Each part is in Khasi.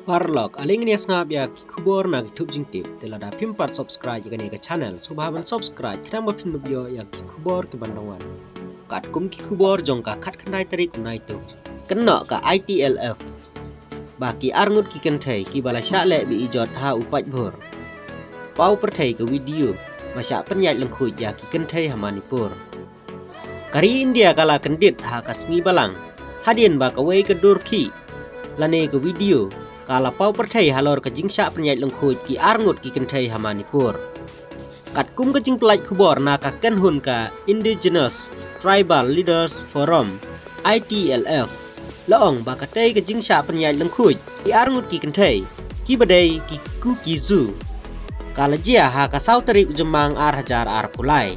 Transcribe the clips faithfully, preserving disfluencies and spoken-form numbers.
Paralok, ale ngin ïa sngap ïa ki khubor na ki thup jingtip. Te lada phim pat subscribe ïa kane ka channel, sngewbha ban subscribe, khnang ba phin ïoh ïa ki khubor kiban dang wan. Katkum ki khubor jong ka khatkhyndai tarik u Naitung, kynnoh ka I T L F ba ki arngut ki kynthei kiba la shah leh be-ijot ha u paidbah, paw pyrthei ka video ba shah pynïaid lyngkhuid ïa ki kynthei ha Manipur. Ka ri India ka la kyndit ha ka sngi Balang hadien ba kawei ka dur khih lane ka video ka la paw pyrthei halor ka jingshah pynïaid lyngkhuid ki arngut ki kynthei ha Manipur. Katkum ka jingpyllait khubor na ka kynhun ka Indigenous Tribal Leaders Forum, I T L F, la ong ba katei ka jingshah pynïaid lyngkhuid ki arngut ki kynthei kiba dei ki Kuki-Zo ka la jia ha ka saw tarik u Jymmang ar hajar arphew lai,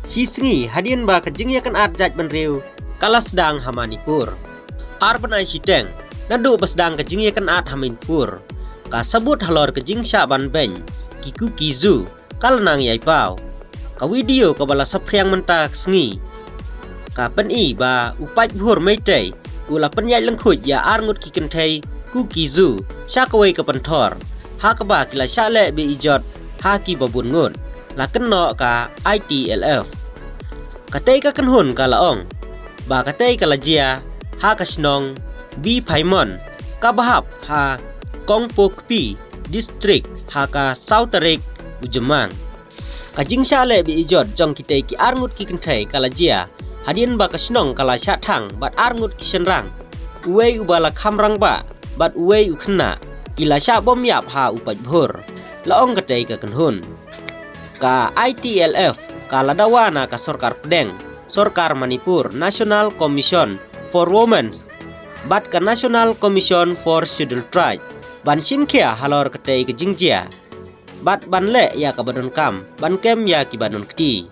shi sngi hadien ba ka jingïakynad jaitbynriew ka la sdang ha Manipur. Ar bnai shiteng naduh ba sdang ka jingïakynad ha Manipur, ka sabut halor ka jingshah ban beiñ ki Kuki-Zo ka la nang ïai paw. Ka video kaba la saphriang mynta ka sngi ka pyni ba u paidbah Meitei u la pynïaid lyngkhuid ïa arngut ki kynthei Kuki-Zo sha kawei ka pynthor, ha kaba ki la shah leh be-ijot ha kiba bun ngut, la kynnoh ka I T L F. Katei ka kynhun ka la ong ba katei ka la jia ha ka shnong Biphaimon kaba hap ha Kongpokpi District ha ka saw tarik u Jymmang. Ka jingshah leh be-ijot jong kitei ki arngut ki kynthei ka la jia hadien ba ka shnong ka la shah thang bad arngut ki shynrang, uwei uba la kham rangbah bad uwei u khynnah, ki la shah bom ïap ha u paidbah, la ong katei ka kynhun. Ka I T L F ka la dawa na ka sorkar pdeng, sorkar Manipur, National Commission for Women bad ka National Commission for Scheduled Tribe ban shim khia halor katei ka jingjia bad ban leh ïa kaba donkam ban kem ïa kiba don kti.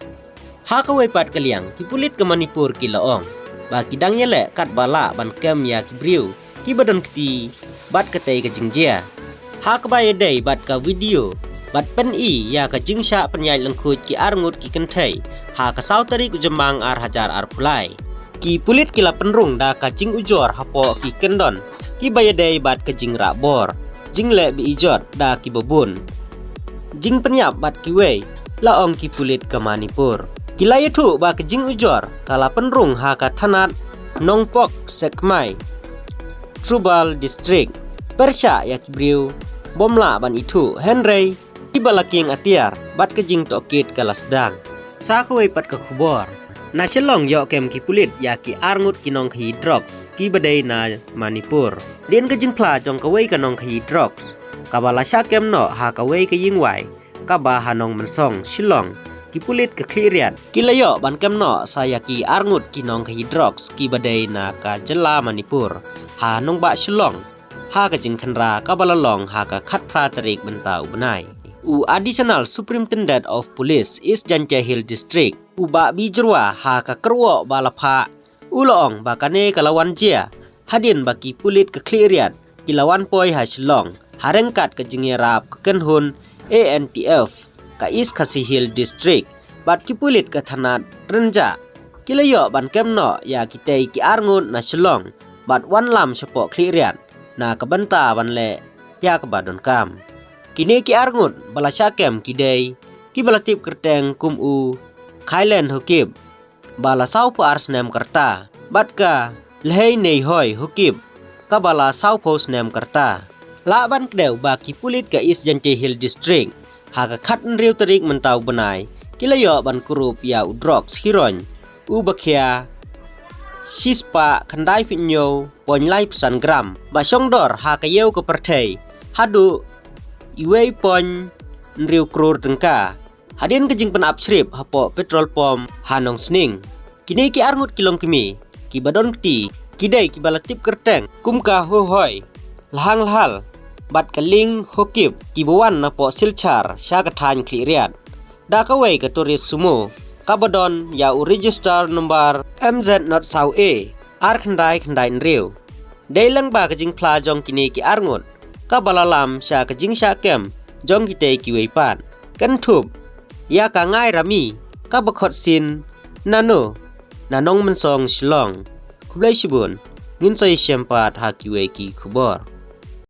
Ha kawei pat ka liang, ki pulit ka Manipur ki la ong ba ki dang ïaleh katba lah ban kem ïa ki briew kiba don kti bad katei ka jingjia, ha kaba ïadei bad ka video bad pyni ïa ka jingshah pynïaid lyngkhuid ki arngut ki kynthei ha ka saw tarik u Jymmang ar hajar arphew lai. Ki pulit ki la pynrung da ka jingujor hapoh ki kyndon kiba ïadei bad ka jingrah bor, jingleh be-ijot da kiba bun, jingpynïap bad kiwei, la ong ki pulit ka Manipur. Ki la ïathuh ba ka jingujor ka la pynrung ha ka thanat Nongpok Sekmai, Thoubal District, pyrshah ïa ki briew bym lah ban ithuh, hynrei kiba la kieng atiar bad ka jingtohkit ka la sdang. Sa kawei pat ka khubor, na Shillong ïoh kem ki pulit ïa ki arngut ki nongkhaïi drugs kiba dei na Manipur. Dien ka jingphla jong kawei ka nongkhaïi drugs kaba la shah kem noh ha kawei ka ïingwai kaba ha Nongmensong, Shillong, ki pulit ka Khliehriat ki la ïoh ban kem noh sa ïa ki arngut ki nongkhaïi drugs kiba dei na ka jylla Manipur ha nongbah Shillong, ha ka jingkhynra kaba la long ha ka khatphra tarik mynta u bnai. U Additional Superintendent of Police East Jaintia Hills District, u Bah B Jyrwa, ha ka kyrwoh ba la phah, u la ong ba kane ka la wan jia hadien ba ki pulit ka Khliehriat ki la wan poi ha Shillong ha ryngkat ka jingïarap ka kynhun A N T F ka East Khasi Hills District bad ki pulit ka thanat Rynjah, ki la ïoh ban kem noh ïa kitei ki arngut na Shillong bad wanlam shapoh Khliehriat na ka bynta ban leh ïa kaba donkam. Kine ki arngut ba la shah kem ki dei kiba la tip kyrteng kum u Khailen Hokip, ba la sawphew ar snem ka rta, bad ka Lheineihoi Hokip, kaba la sawphew snem ka rta. Lah ban kdew ba ki pulit ka East Jaintia Hills District ha ka khathynriew tarik mynta u bnai ki la ïoh ban kurup ïa u drugs heroin uba khia shispah khyndai phew hynñiew point lai phew san gram, ba shongdor ha ka ïew ka pyrthei haduh iwei point hynriew klur tyngka, hadien ka jingpynap shrip hapoh petrol pump ha Nongsning. Kine ki arngut ki longkmie kiba don kti ki dei kiba la tip kyrteng kum ka Hohoi Lhanglhal bad ka Ling Hokip, kiba wan napoh Silchar sha ka thaiñ Khliehriat da kawei ka tourist sumo kaba don ïa u register number M Z not saw A ar khyndai khyndai hynriew. Dei lang ba ka jingphla jong kine ki arngut kaba la lam sha ka jingshah kem jong kitei kiwei pat, kynthup ïa ka Ngai Rami kaba khot sin Nano na Nongmensong, Shillong. Khublei shibun, ngin sa ïashem pat ha kiwei ki khubor.